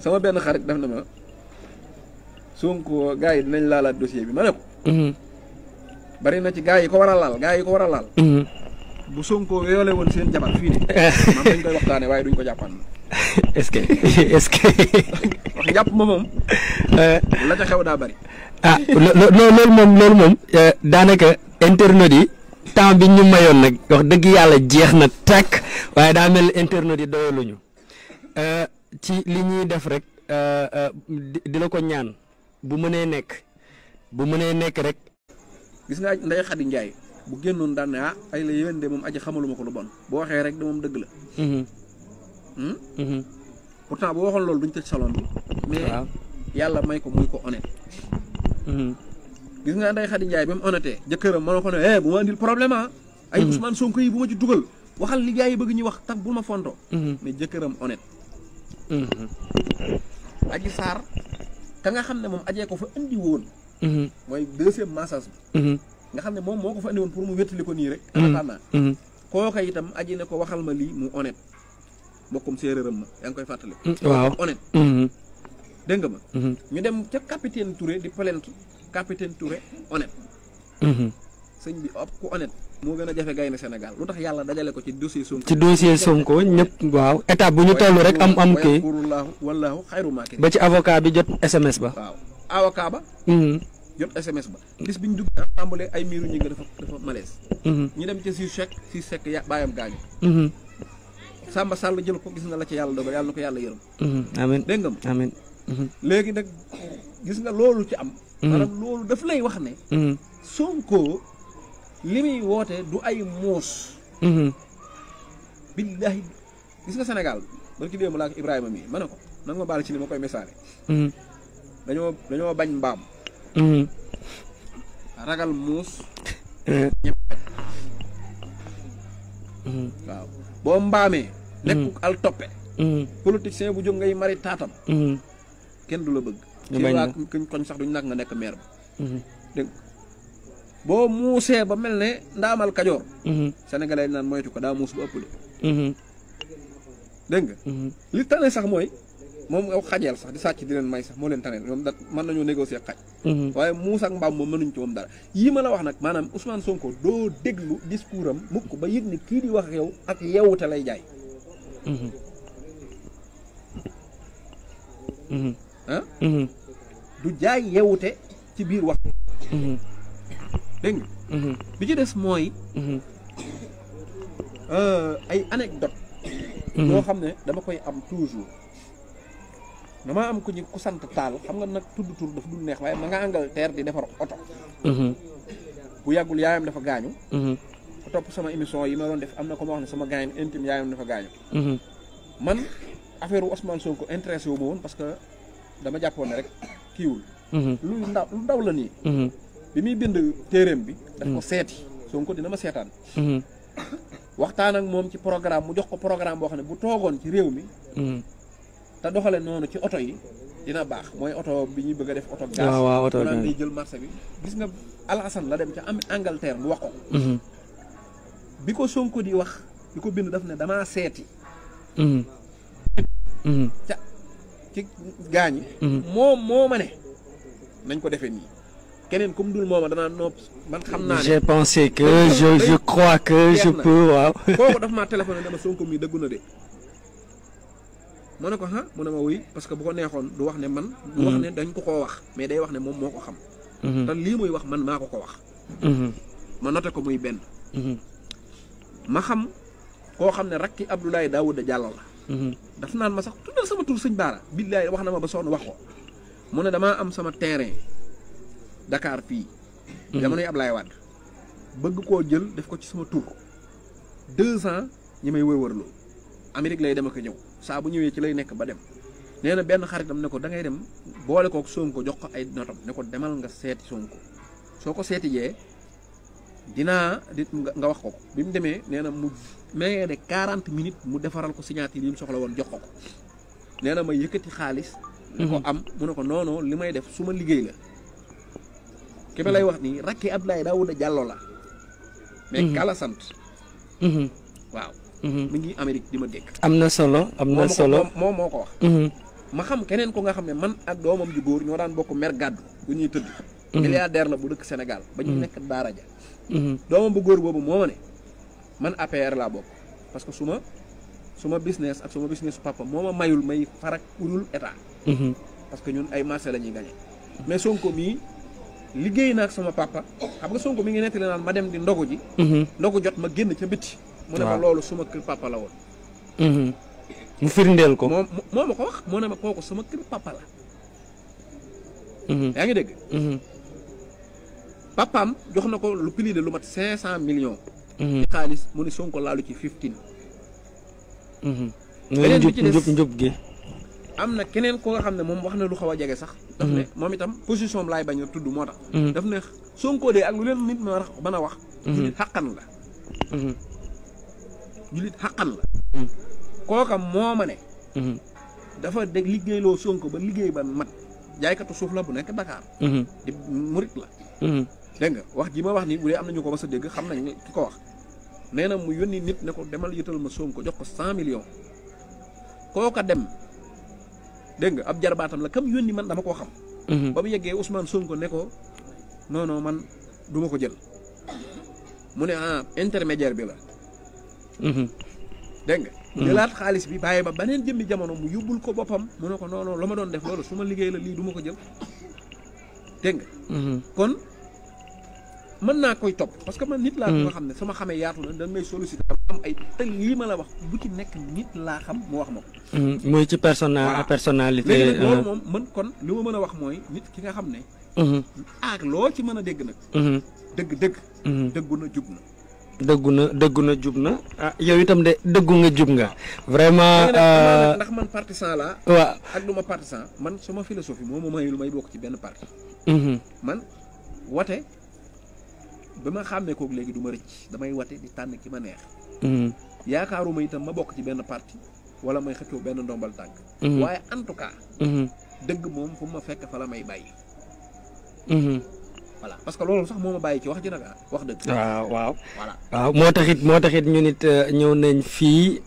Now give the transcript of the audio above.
sama benn xarit def na ma Sonko gars yi dinañ laalaat dossier bi ma ne ko bari na ci gars yi ko war a laal bu Sonko yoole woon seen jabar fii de maam dañ koy waxtaane waaye duñ ko jàppaan est-ce que wax jàpp ma moom la ca xew daa bari loolu moom daanaka internet yi temps bi ñu mayoon nag wax dëgg yàlla jeex na tàkk waaye daa mel internet yi doyaluñu ci li ñuy def rek di la ko ñaan bu mënee nekk rek. gis nga Ndeye Khady Ndiaye bu génnoon daan ne ay la yéwén de moom aji xamaluma ko lu bon boo waxee rek de moom dëgg la. pourtant bu waxoon loolu duñ tëj salon bi. mais yàlla may ko muy ko honnête. gis nga Ndeye Khady Ndiaye ba mu honnêté jëkkëram ma ne ko ne bu ma andil problème ay Ousmane Sonko yi bu ma ci dugal waxal li gars yi bëgg ñuy wax tax bul ma fonto mais jëkkëram honnête. Adji Sarr ka nga xam ne moom ajee ko fa indi woon. mooy deuxième massage bi. nga xam ne moom moo ko fa andi woon pour mu wéttali ko nii rek. anataan naa. kooka itam aji ne ko waxal ma lii mu honnête mbokkum séeréeram ma yaa ngi koy fàttali. waaw honnête. dégg nga ma. ñu dem ca capitaine Touré di plainte capitaine Touré honnête. sëñ bi ëpp ku honnête moo gën a jafe gaynde Sénégal lu tax yàlla dajale ko ci dossier Sonko. ci dossier Sonko ñëpp waaw étape bu ñu toll rek am kii. wallaahu xayru maaki ba ci avocat bi jot SMS ba. waaw avocat ba. jot SMS ba. bis bi ñu dugg assemblée ay miiru ñi nga dafa malaise. ñu dem ca si sek baayam gaañu. Samba Sall jël ko gis nga la ci yàlla dogal yàlla na ko yàlla yërëm. amiin dégg nga ma amiin. léegi nag gis nga loolu ci am. maanaam loolu daf lay wax ne. Sonko li muy woote du ay muus. billahi gis nga Sénégal barki démb laa ko Ibrahima mii ma ne ko nanga ma baal ci ni ma koy messaale. dañoo bañ mbaam. ragal muus. waaw boo mbaamee. nekk al toppe. politicien bu jóg ngay mari taatam. kenn du la bëgg. ci waa kuñ koñ sax duñ nag nga nekk maire ba. dégg boo muusee ba mel ne ndaamal kajoor. sénégalais naan moytu ko daa muus ba ëpp de. dégg nga. li tane sax mooy moom nga xajeel sax di sàcc di leen may sax moo leen tane ñoom mën nañoo négocier xaj. waaye muus ak mbaam moom mënuñ ci moom dara yii ma la wax nag maanaam Ousmane Sonko doo déglu discours am mukk ba yëg ni kii di wax ak yow ak yeewute lay jaay. du jaay yeewute ci biir wax. dégg nga bi ci des mooy. ay anecdote yoo xam ne dama koy am toujours dama am ku sant taal xam nga nag tudd tur dafa dul neex waaye ma nga Angleterre di defar oto. bu yàggul yaayam dafa gaañu. fa topp sama émission yi ma doon def am na ko ma wax ne sama gaañ intime yaayam dafa gaañu. man affaire Ousmane Sonko intéressé wu ma woon parce que dama jàppoon ne rek kiiwul. lu ndaw la nii. bi muy bind téeréem bi. daf ko seeti Sonko dina ma seetaan. waxtaan ak moom ci programme mu jox ko programme boo xam ne bu toogoon ci réew mi. te doxale noonu ci oto yi dina baax mooy oto bi ñuy bëgg a def oto gaz. waaw oto gaz day jël marché bi. gis nga Alassane la dem ca Angleterre mu wax ko. bi ko Sonko di wax di ko bind daf ne damaa seeti. ca ci gaañi. moom moo ma ne nañ ko defee nii. keneen comme dul mooma danaa nopp man xam naa ne j'ai pensé que je crois que je peux waaw. kooku daf maa téléphoné dama Sonko mii dëggu na de. ma ne ko mu ne ma wuy parce que bu ko neexoon du wax ne man. du wax ne dañ ko koo wax mais day wax ne moom moo ko xam. te lii muy wax man maa ko ko wax. ma noté ko muy benn. ma xam koo xam ne rakki Abdoulaye Daouda Diallo la. daf naan ma sax tuddal sama tur sëñ Baara billaay wax na ma ba sonn wax ko mu ne damaa am sama terrain. Dakar fii. jamono yi Ablaye Wade bëgg koo jël def ko ci sama tur 2 ans ñi may wër-wërloo Amérique lay dem ak ñëw saa bu ñëwee ci lay nekk ba dem nee na benn xaritam ne ko da ngay dem boole kook Sonko jox ko ay notam ne ko demal nga seeti Sonko soo ko seeti jee dinaa nga wax ko bi mu demee nee na mu mayee de 40 minutes mu defaral ko signature yi mu soxla woon jox ko nee na ma yëkkati xaalis. ne ko am mu ne ko non li may def su ma liggéey la. ki ma lay wax nii rakki Abdoulaye Daouda Diallo la. mais kala sant. waaw. mi ngi Amérique di ma dégg. am na solo am na solo moom moo ko wax. ma xam keneen ko nga xam ne man ak doomam ju góor ñoo daan bokk mer gàddu bu ñuy tëdd. milliardaire la bu dëkk Sénégal. ba ñu nekk daara ja. doomam bu góor boobu moo ma ne man APR laa bokk parce que suma business ak suma business papa moo ma mayul may farak urul état. parce que ñun ay marché la ñuy gagné. mais Sonko mii liggéey na ak sama papa xam nga Sonko mi ngi nettali naan ma dem di ndogu ji. ndogu jot ma génn ca bitti. mu ne ma loolu suma kër papa la woon. mu firndeel ko. moo ma ko wax moo ne ma kooku sama kër papa la. yaa ngi dégg. papaam jox na ko lu plus de lu mat 500 millions. ci xaalis mu ne Sonko laalu ci 15. beneen bi ci des njub gi. am na keneen ko nga xam ne moom wax na lu xaw a jege sax. daf ne moom itam position am laay bañ a tudd moo tax. daf ne Sonko de ak lu leen nit mën a wax. julit xaqan la. julit xaqan la. kooka moo ma ne. dafa dégg liggéeyloo Sonko ba liggéey ba mat jaaykatu suuf la bu nekk Dakar. di murit la. dégg nga wax ji ma wax nii bu dee am nañu ko ba sa dégg xam nañ ki ko wax nee na mu yónni nit ne ko demal yëtal ma Sonko jox ko 100 millions kooka dem dégg nga ab jarbaatam la kam yónni man dama koo xam. ba mu yeggee Ousmane Sonko ne ko non man du ma ko jël mu ne intermédiaire bi la. dégg nga. jëlaat xaalis bi bàyyi ba beneen jëmmi jamono mu yóbbul ko boppam mu ne ko non la ma doon def loolu su ma liggéey la lii du ma ko jël dégg nga. kon mën naa koy topp parce que man nit laa ko nga xam ne sama xamee yaatu na dañ may sollicité am ay te lii ma la wax bu ci nekk nit laa xam mu wax ma ko. mooy ci personnalité. léegi nag loolu moom man kon li ma mën a wax mooy nit ki nga xam ne. ak loo ci mën a dégg nag. dëgg. dëggu na jub na. dëggu na jub na yow itam de dëggu nga jub nga vraiment. ndax man partisan laa. waaw ak du ma partisan man sama philosophie moom ma mayul may bokk ci benn parti. man wate ba ma xàmmee koog léegi du ma rëcc damay wate di tànn ki ma neex. yaakaaruma itam ma bokk ci benn parti wala may xëccoo benn ndombal tànk. waaye en tout cas. dëgg moom fu ma fekk fa la may bàyyi. voilà parce que loolu sax moo ma bàyyi ci wax ji nag wax dëgg. waaw voilà moo taxit ñu nit ñëw nañ fii.